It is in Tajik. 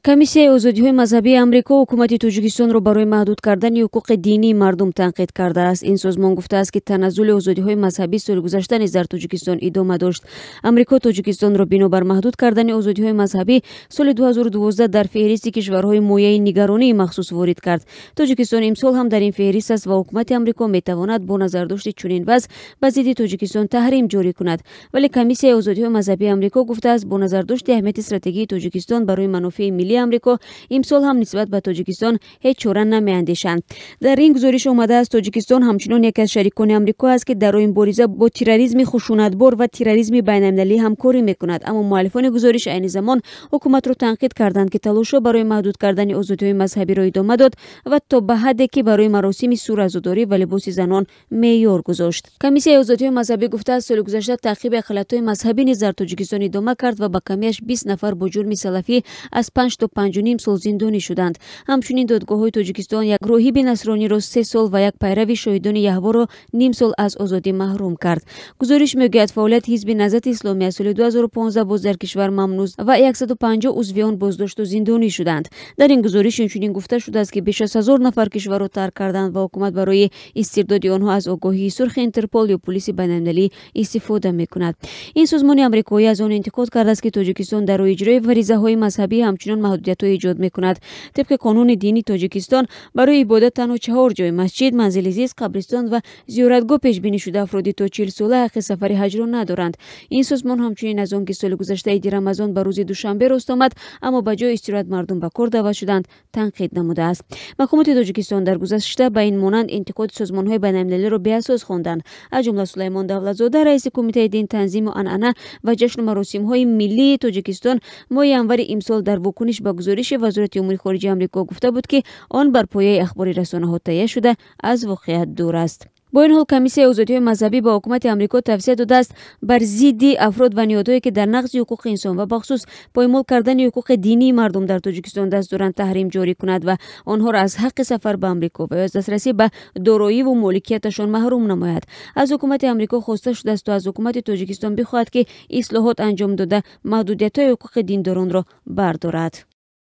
Комиссияи озодиҳои мазҳабии Амрико ҳукумати Тоҷикистонро барои маҳдуд кардани ҳуқуқи динии мардум танқид кардааст. Ин созмон гуфтааст, ки таназзули озодиҳои мазҳабӣ соли гузашта низ дар Тоҷикистон идома дошт. Амрико Тоҷикистонро бинобар маҳдуд кардани озодиҳои мазҳабӣ соли 2012 дар феҳристи кишварҳои мояи нигаронии махсус ворид кард. Тоҷикистон имсол ҳам дар ин феҳрист аст ва ҳукумати Амрико метавонад бо назардошти чунин вазъ ба зидди Тоҷикистон таҳрим ҷорӣ кунад. Вале Комиссияи озодиҳои мазҳабии Амрико гуфтааст, бо назардошти аҳамияти стратегии Тоҷикистон барои манофеи миллии Амрико имсол ҳам нисбат ба Тоҷикистон ҳеҷ чора намеандешанд. Дар ин гузориш омадааст, Тоҷикистон ҳамчунон яке аз шарикони Амрико аст, ки дар роҳи мубориза бо терроризми хушунатбор ва терроризми байналмилалӣ ҳамкорӣ мекунад. Аммо муаллифони гузориш айни замон ҳукуматро танқид карданд, ки талошҳо барои маҳдуд кардани озодиҳои мазҳабиро идома дод ва то ба ҳадде ки барои маросими суразодорӣ ва либоси занон меъёр гузошт. Комиссияи озодиҳои мазҳабӣ гуфтааст, соли гузашта таъқиби ақаллиятҳои мазҳабӣ низ дар Тоҷикистон идома кард ва ба камиаш 20 нафар бо ҷурми салафӣ аз 5 то 5,5 сол зиндонӣ шуданд. Ҳамчунин додгоҳҳои Тоҷикистон як роҳиби насрониро 3 сол ва як пайрави шоҳидони Яҳворо ним сол аз озодӣ маҳрум кард. Гузориш мегӯяд, фаъолияти ҳизби Наҳзати Исломӣ аз соли 2015 боз дар кишвар мамнӯъ ва 150 узви он боздошту зиндонӣ шуданд. Дар ин гузориш инчунин гуфта шудааст, ки беш аз 1000 нафар кишварро тарк карданд ва ҳукумат барои истирдоди онҳо аз огоҳии сурхи Интерпол ё пулиси байналмилалӣ истифода мекунад. Ин созмони амрикоӣ аз он интиқод кардааст, ки Тоҷикистон дар роҳи иҷрои фаризаҳои мазҳабӣ ҳамчунон маҳдудиятҳо эҷод мекунад. Тибқи қонуни динии Тоҷикистон барои ибодат танҳо 4 ҷой: масҷид, манзили зист, қабристон ва зиёратгоҳ пешбинӣ шуда афроди то 40 сола ҳаққи сафари ҳаҷро надоранд. Ин созмон ҳамчунин аз он ки соли гузашта иди Рамазон ба рӯзи душанбе рост омад, аммо ба ҷои истироҳат мардум ба кор даъват шуданд, танқид намудааст. Мақомоти Тоҷикистон дар гузашта ба ин монанд интиқоди созмонҳои байналмилалиро беасос хонданд. Аз ҷумла Сулаймон Давлатзода, раиси Кумитаи дин, танзиму анъана ва ҷашну маросимҳои миллии Тоҷикистон, моҳи январи имсол дар вокуниш ба гузориши Вазорати умури хориҷаи Амрико гуфта буд, ки он бар пояи ахбори расонаҳо таҳия шуда аз воқеият дур аст. Бо ин ҳол Комиссияи озодиҳои мазҳабӣ ба ҳукумати Амрико тавсия додааст бар зидди афрод ва ниҳодҳое, ки дар нақзи ҳуқуқи инсон ва бахусус поймол кардани ҳуқуқи динии мардум дар Тоҷикистон даст доранд, таҳрим ҷорӣ кунад ва онҳоро аз ҳаққи сафар ба Амрико ва ё аз дастрасӣ ба дороиву моликияташон маҳрум намояд. Аз ҳукумати Амрико хоста шудааст то аз ҳукумати Тоҷикистон бихоҳад, ки ислоҳот анҷом дода маҳдудиятҳои ҳуқуқи диндоронро бардорад.